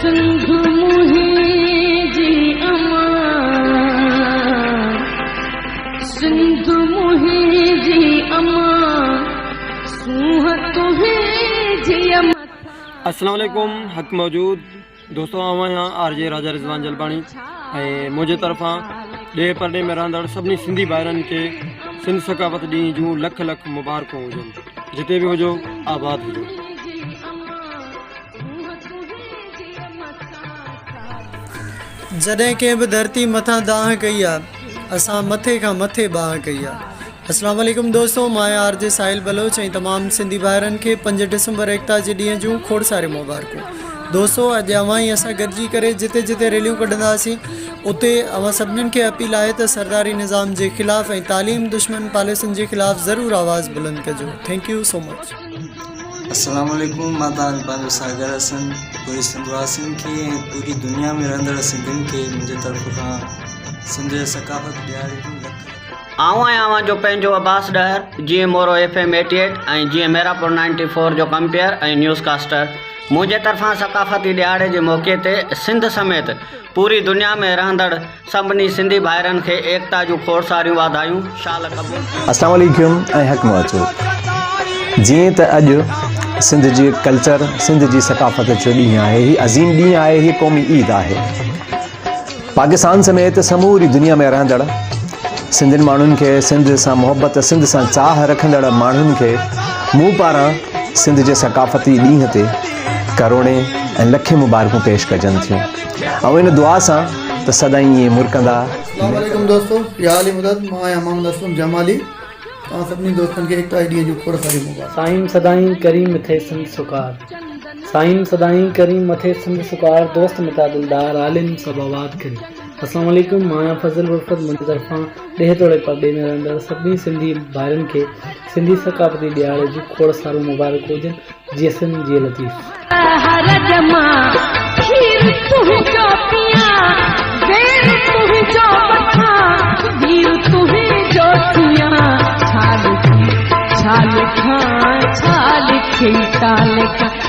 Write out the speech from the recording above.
سنڌ منهنجي امان، سنڌ منهنجي امان، سونهن تنهنجي مٿان. السلام عليڪم حق موجود دوستو آئون آهيان آر جي راجا رضوان جلباڻي ۽ منهنجي طرفان ڏيهه پرڏيهه ۾ رهندڙ سڀني سنڌي ڀائرن کي سنڌ ثقافت ڏينهن جون لک لک مبارڪون هجن جتي به هجو آباد هجو. جڏهن ڪنهن به ڌرتي مٿان دانهن ڪئي آ اسان مٿي کان مٿي ٻانهن ڪئي آ اسلام عليڪم دوستو مان آهيان آر جي ساحل بلوچ ۽ تمام سنڌي ڀائرن کي پنج ڊسمبر ايڪتا جي ڏينهن جون کوڙ ساريون مبارڪون دوستو اڄ اوهان ۽ اسان گڏجي ڪري جتي جتي ريليون ڪڍنداسين اتي اوهان سڀنين کي اپيل آهي ته سرداري نظام جي خلاف ۽ تعليم دشمن پاليسين جي خلاف ضرور آواز بلند ڪجو thank you سو مچ. السلام عليڪم مان توهان جو پنهنجو ساگر حسن پوري سنڌ واسين کي ۽ پوري دنيا ۾ رهندڙ سنڌين کي منهنجي طرف کان سنڌ جي ثقافت ڏياري جون لک لک آئون آهيان اوهان جو پنهنجو عباس ڏهر جيئن Moro F M eighty eight ۽ جيئن ميراپور نائنٽي فور جو ڪمپيئر ۽ نيوز ڪاسٽر منهنجي طرفان ثقافتي ڏهاڙي جي موقعي تي سنڌ سميت پوري دنيا ۾ رهندڙ سڀني سنڌي ڀائرن کي ايڪتا جون کوڙ ساريون واڌايون شال قبول ٿين. اسلام عليڪم ۽ حق موجود جيئن ته اڄ سنڌ جي ڪلچر سنڌ جي ثقافت جو ڏينهن آهي هي عظيم ڏينهن آهي هي قومي عيد آهي پاڪستان سميت سموري دنيا ۾ رهندڙ سنڌين ماڻهن کي سنڌ سان محبت سنڌ سان چاهه رکندڙ ماڻهن کي مون پاران سنڌ جي ثقافتي ڏينهن تي ڪروڙين ۽ لکين مبارڪون پيش ڪجن ٿيون ۽ ان دعا سان ته سدائين ائين مرڪندا. اسلام عليڪم دوستو يا علي مدد مان آهيان محمد اسلم جمالي توهان سڀني دوستن کي ايڪتا جي ڏينهن جون کوڙ ساريون مبارڪون. سائين سدائين ڪرين مٿي سنڌ سڪار. سائين سدائين ڪرين مٿي سنڌ سڪار دوست متا دلدار عالم سڀ آباد ڪرين. اسلام عليڪم مان آهيان فضل الفت منهنجي طرفان ڏيهه توڙي پرڏيهه ۾ رهندڙ سڀني سنڌي ڀائرن کي سنڌي ثقافتي ڏهاڙي جون کوڙ ساريون مبارڪون هجن جيئي سنڌ جيئي لطيف.